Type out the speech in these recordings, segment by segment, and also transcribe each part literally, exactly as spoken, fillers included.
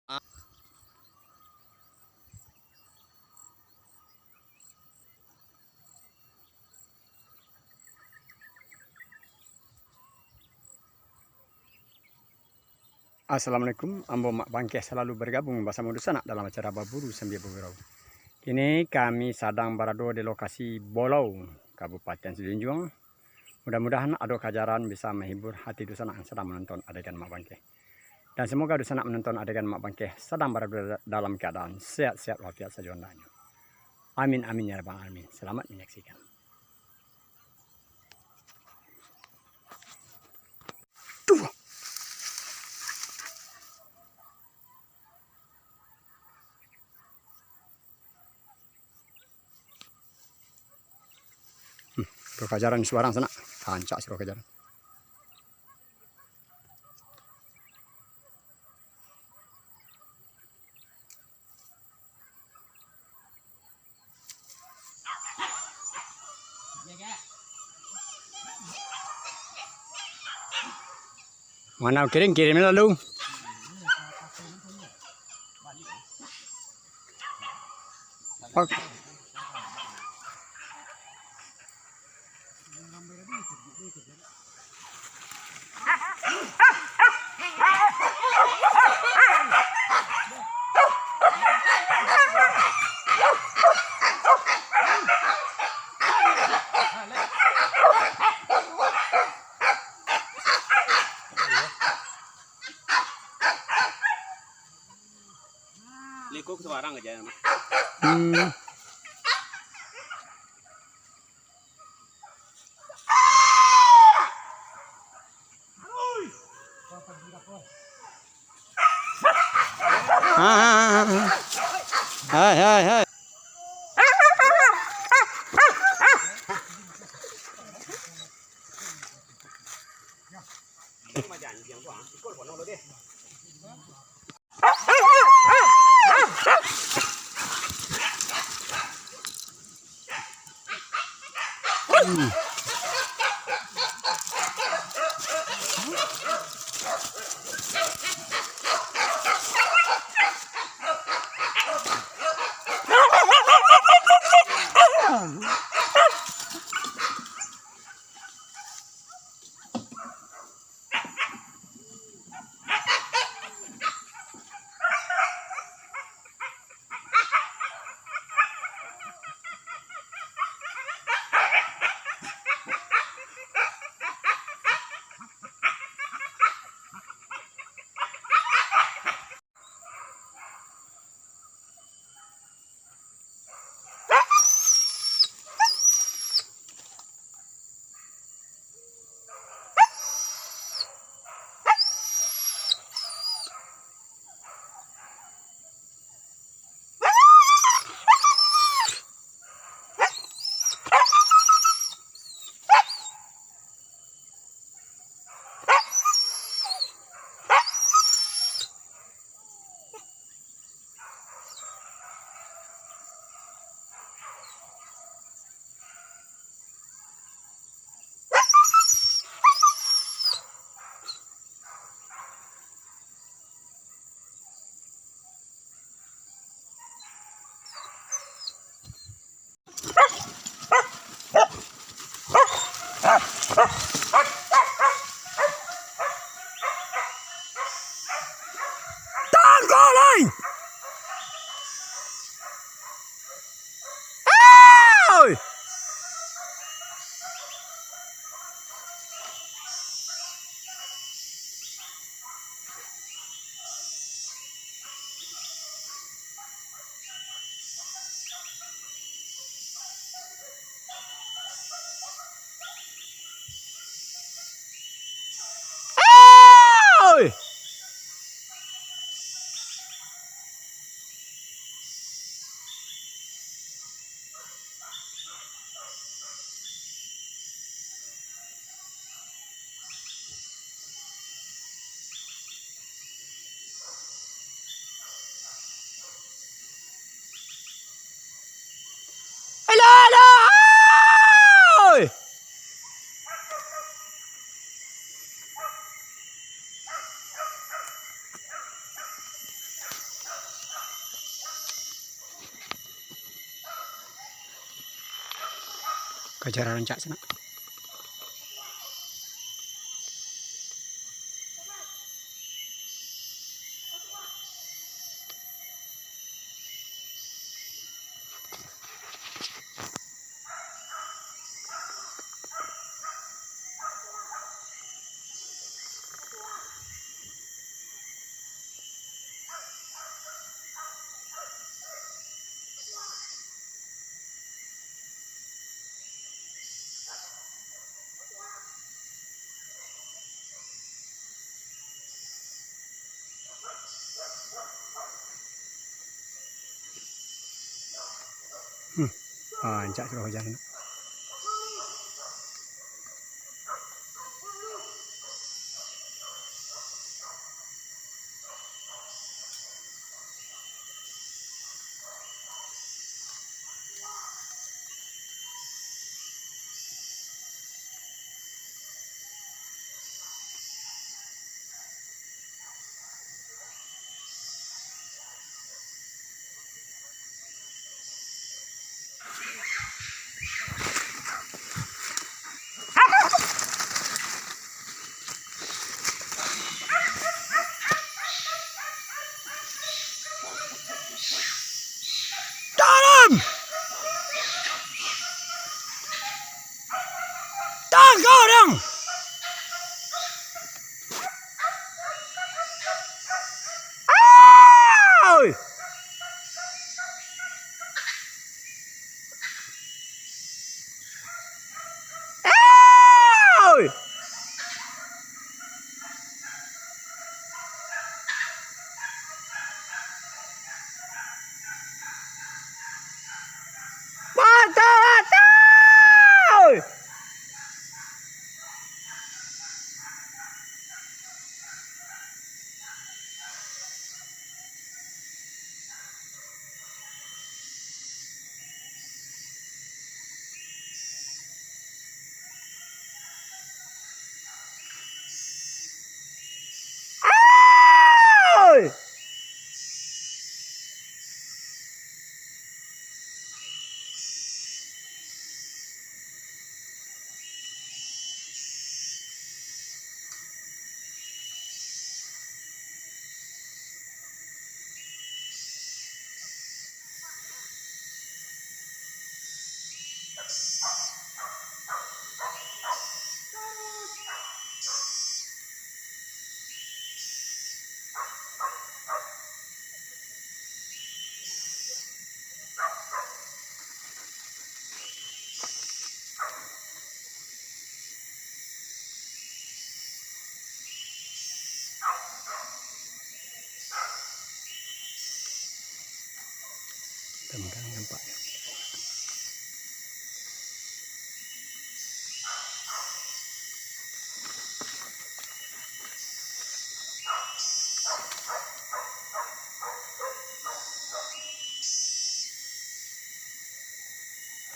Assalamualaikum, ambo Mak Bangkeh salalu bergabung basamo dunsanak dalam acara Baburu Sambia Bagurau. Kini kami sadang barado di lokasi Bolou, Kabupaten Sijunjuang. Mudah-mudahan ado kajaran bisa menghibur hati dunsanak yang sadang menonton adegan Mak Bangkeh. Dan semoga dunsanak menonton adegan Mak Bangkeh sadang barado da-, dalam keadaan sehat-sehat walafiat sajo andaknyo. Amin, amin, ya rabbal alamin. Selamat menyaksikan. Tuh. Hmm, suruah kajaran suarang sanak. Rancak suruah kajaran. Mana kirim, kirim lalu. Liko suarang aja. Hmm. Hai, hai, hai. Tangkok lai! Oi! Oi! Alah, alah! Oi! Kaja rancak sinan. Hmm. Ah, rancak sudah hujan. Dalam! Tangkau dang! Oi! Oi! Mantap, mantap! Tanggang nampak.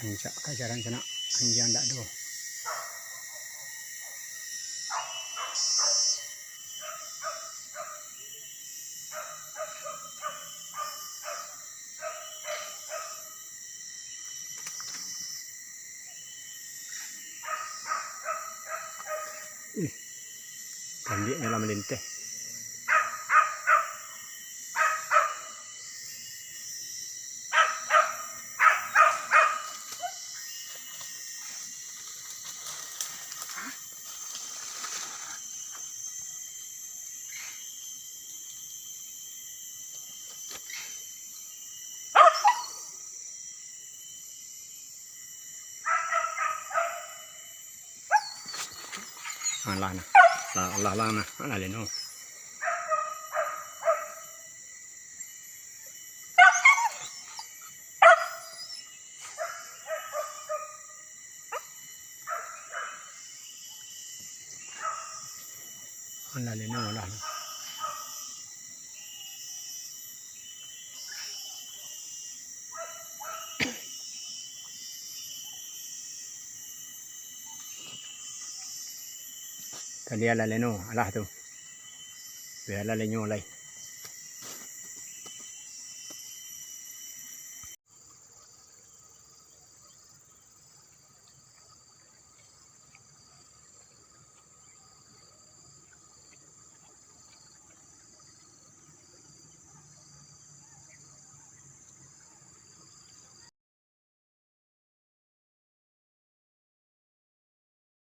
Rancak kajaran sanak, anjiang dak ado. Ih, kandiaknyo lah malinteh. Ah, lah nah. Lah, lah, lah nah. Lah, leno. Alah, leno lah. Tadi alah leno, alah tu. Bialah leno lai.